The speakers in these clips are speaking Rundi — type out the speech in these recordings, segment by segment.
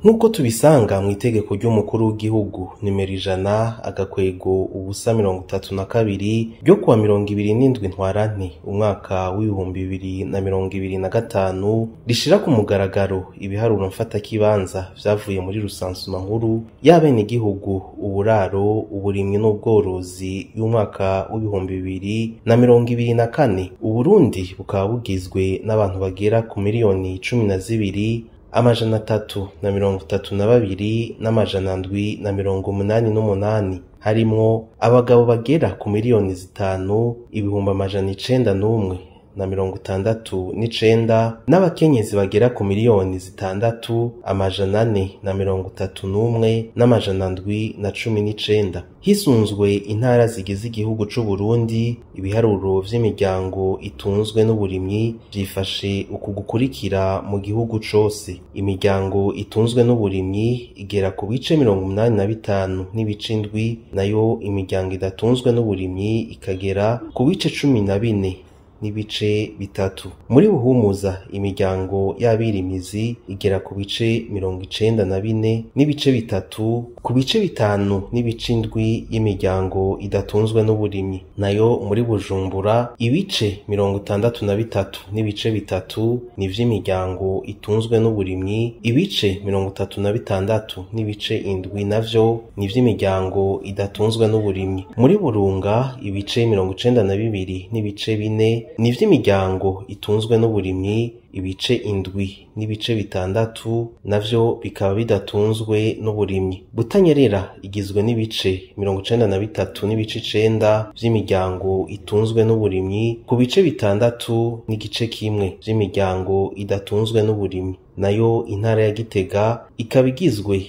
Nk'uko tubisanga mw'itegeko ry'umukuru w'igihugu nimero 100-032 ryo kuwa 27 Ntwarante umwaka w'2025 rishira ku mugaragaro ibiharuro mfatakibanza vyavuye muri rusansuma nkuru y'abenegihugu, uburaro, uburimyi n'ubworozi y'umwaka w'2024. Uburundi bukaba bugizwe n'abantu bagera ku miliyoni 12 332 788, harimwo abagabo bagera ku miliyoni 5 901,069 n'abakenyezi bagera ku miliyoni 6 431 719. Hisunzwe intara zigize igihugu c'Uburundi, ibiharuro vy'imiryango itunzwe n'uburimyi vyifashe uku gukurikira mu gihugu cose: imiryango itunzwe n'uburimyi igera ku bice 85 n'ibice 7, nayo imiryango idatunzwe n'uburimyi ikagera ku bice 14 n'ibice 3. Muri Buhumuza imiryango y'abirimizi igera ku bice 94 n'ibice 3 ku bice 5 n'ibice 7 y'imiryango idatunzwe n'uburimyi, nayo muri Bujumbura ibice 63 n'ibice 3 ni vy'imiryango itunzwe n'uburimyi, ibice 36 n'ibice 7 navyo ni vy'imiryango idatunzwe n'uburimyi. Muri Burunga ibice 92 n'ibice 4 ni vy'imiryango itunzwe n'uburimyi, ibice 7 n'ibice 6 navyo bikaba bidatunzwe n'uburimyi. Butanyerera igizwe n'ibice 93 n'ibice 9 vy'imiryango itunzwe n'uburimyi ku bice 6 n'igice kimwe vy'imiryango idatunzwe n'uburimyi, nayo intara ya Gitega ikaba igizwe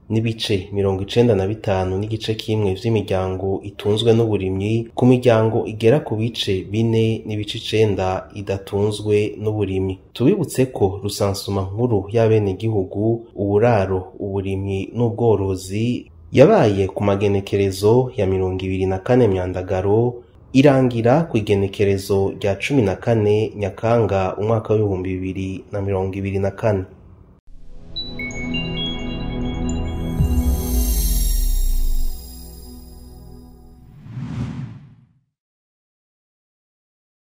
n'ibice 95 n'igice kimwe vy'imiryango itunzwe n'uburimyi ku miryango igera ku bice 4 n'ibice 9 idatunzwe n'uburimyi. Tubibutse ko rusansuma nkuru y'abenegihugu, uburaro, uburimyi n'ubworozi yabaye ku magenekerezo ya 24 Myandagaro irangira kw'igenekerezo rya 14 Nyakanga umwaka w'2024.